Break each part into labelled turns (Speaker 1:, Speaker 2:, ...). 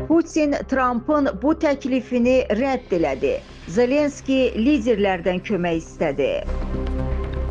Speaker 1: Putin Trumpın bu təklifini rədd elədi. Zelenski liderlərdən kömək istədi.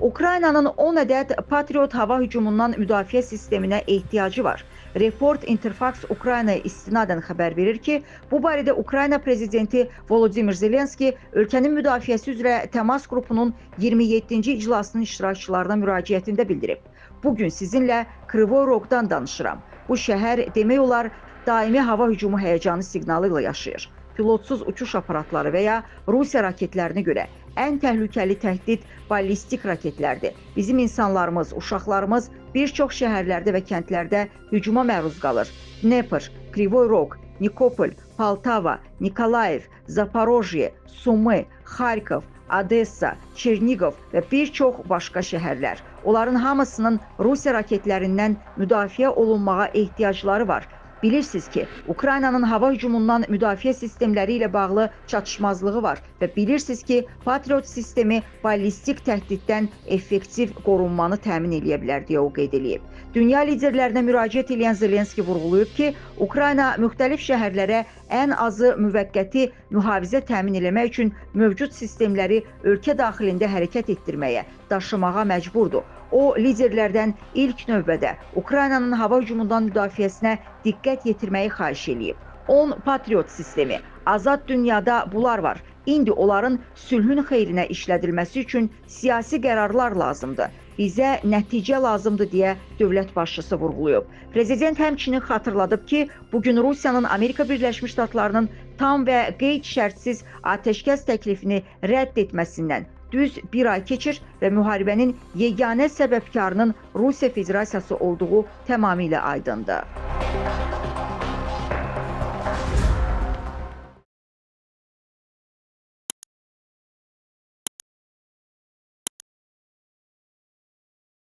Speaker 1: Ukraynanın 10 ədəd Patriot hava hücumundan müdafiə sisteminə ehtiyacı var. Report Interfax Ukraynaya istinadən xəbər verir ki, bu barədə Ukrayna prezidenti Volodimir Zelenski ölkənin müdafiəsi üzrə təmas qrupunun 27-ci iclasının iştirakçılarına müraciətində bildirib. Bu gün sizinlə Krivoy Rogdan danışıram. Bu şəhər demək olar daimi hava hücumu həyəcanı siqnalı ilə yaşayır. Pilotsuz uçuş aparatları və ya Rusiya raketlərinə görə ən təhlükəli təhdid ballistik raketlərdir. Bizim insanlarımız, uşaqlarımız bir çox şəhərlərdə və kəndlərdə hücuma məruz qalır. Dnepr, Krivoy Rog, Nikopol, Poltava, Nikolayev, Zaporojye, Sumı, Xarkov, Odessa, Çerniqov və bir çox başqa şəhərlər. Onların hamısının Rusiya raketlərindən müdafiə olunmağa ehtiyacları var. Bilirsiniz ki, Ukraynanın hava hücumundan müdafiə sistemləri ilə bağlı çatışmazlığı var və bilirsiniz ki, Patriot sistemi ballistik təhdiddən effektiv qorunmanı təmin eləyə bilər deyə o qeyd eləyib. Dünya liderlərinə müraciət edən Zelenski vurğulayıb ki, Ukrayna müxtəlif şəhərlərə ən azı müvəqqəti mühafizə təmin eləmək üçün mövcud sistemləri ölkə daxilində hərəkət etdirməyə, daşımağa məcburdur. O liderlərdən ilk növbədə Ukraynanın hava hücumundan müdafiəsinə diqqət yetirməyi xahiş eləyib. 10 Patriot sistemi. Azad dünyada bunlar var. İndi onların sülhün xeyrinə işlədilməsi üçün siyasi qərarlar lazımdır. Bizə nəticə lazımdır deyə dövlət başçısı vurğulayıb. Prezident həmçinin xatırladıb ki, bu gün Rusiyanın Amerika Birləşmiş Ştatlarının tam və qeyd şərtsiz atəşkəs təklifini rədd etməsindən düz bir ay keçir və müharibənin yeganə səbəbkarının Rusiya Federasiyası olduğu tamamilə aydındır.